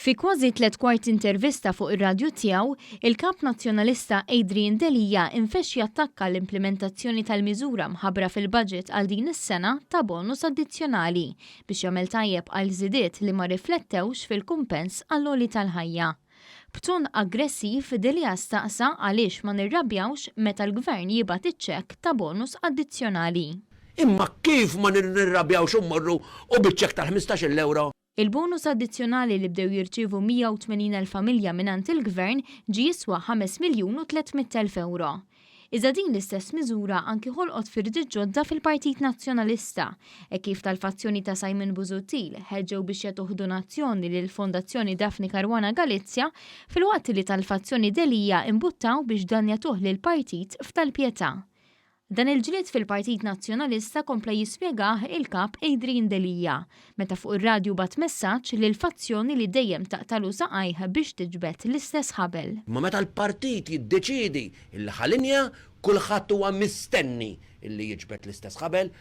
Fi kważi tlett kwarti intervista fuq ir-radju tiegħu, il-Kap Nazzjonalista Adrian Delia infexx jattakka l-implimentazzjoni tal-miżura mħabbra fil-budget għal din is-sena ta' bonus addizzjonali biex jagħmel tajjeb għal żidiet li ma rriflettewx fil-kumpens għall-għoli tal-ħajja. B'ton aggressiv, Delia staqsa għaliex ma nirrabjawx meta l-Gvern jibgħat iċ-ċekk ta' bonus addizzjonali. Imma kif ma nirrabjawx u mmorru u biċ-ċekk tal-ħmistax-il ewro? Il-bonus addizzjonali li bdew jirċievu 180,000 familja mingħand il-Gvern ġie jiswa ħames miljun u 300,000 ewro. Iżda din l-istess miżura anki ħolqot firdiet ġodda fil-Partit Nazzjonalista, hekk kif tal-fazzjoni ta' Simon Busuttil ħeġġew biex jagħtuh donazzjoni lill-Fondazzjoni Daphne Caruana Galizia filwaqt li tal-fazzjoni Delia imbuttaw biex dan jagħtuh lill-partit f'Tal-Pietà. Dan il-ġlied fil-Partit Nazzjonalista kompla jispjegah il-Kap Adrian Delia, meta fuq ir-radju bagħat messaġġ lill-fazzjoni li dejjem taqtagħlu saqajh biex tiġbed l-istess ħabel. Imma meta l-partit jiddeċiedi illi ħa linja, kulħadd huwa mistenni illi jiġbed l-istess ħabel.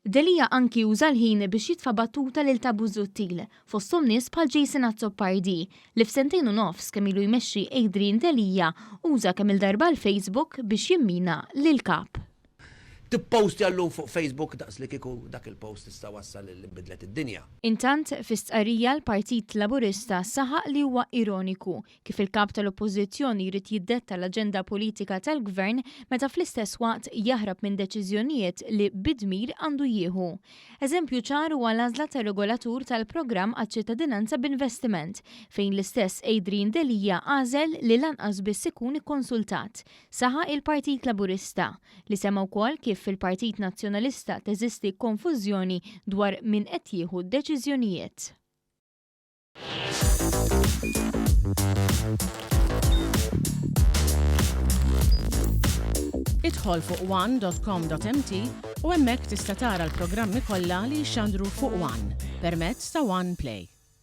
Delia anki uża l-ħin biex jitfa' battuta lil ta' Busuttil, fosthom nies bħal Jason Azzopardi, li f'sentejn u nofs kemm ilu jmexxi Adrian Delia uża kemm-il darba l-Facebook biex jimmina lill-Kap. Tippostja llum fuq Facebook daqs li kieku dak il-post issa wassal li nbidlet id-dinja. Intant, fi stqarrija l-Partit Laburista saħaq li huwa ironiku Kif il-Kap tal-Oppożizzjoni jrid jiddetta l-aġenda politika tal-Gvern meta fl-istess waqt jaħrab minn deċiżjonijiet li bi dmir għandu jieħu. Eżempju ċar huwa l-għażla tar-regolatur tal-programm għaċ-ċittadinanza b'investiment, fejn l-istess Adrian Delia għażel li lanqas biss ikun ikkonsultat, saħaq il-Partit Laburista, li semma wkoll kif fil-Partit Nazzjonalista teżisti konfużjoni dwar min qed jieħu d-deċiżjonijiet. Idħol fuq one.com.mt u hemmhekk tista' tara l-programmi kollha li jixxandru fuq One permezz ta' One Play.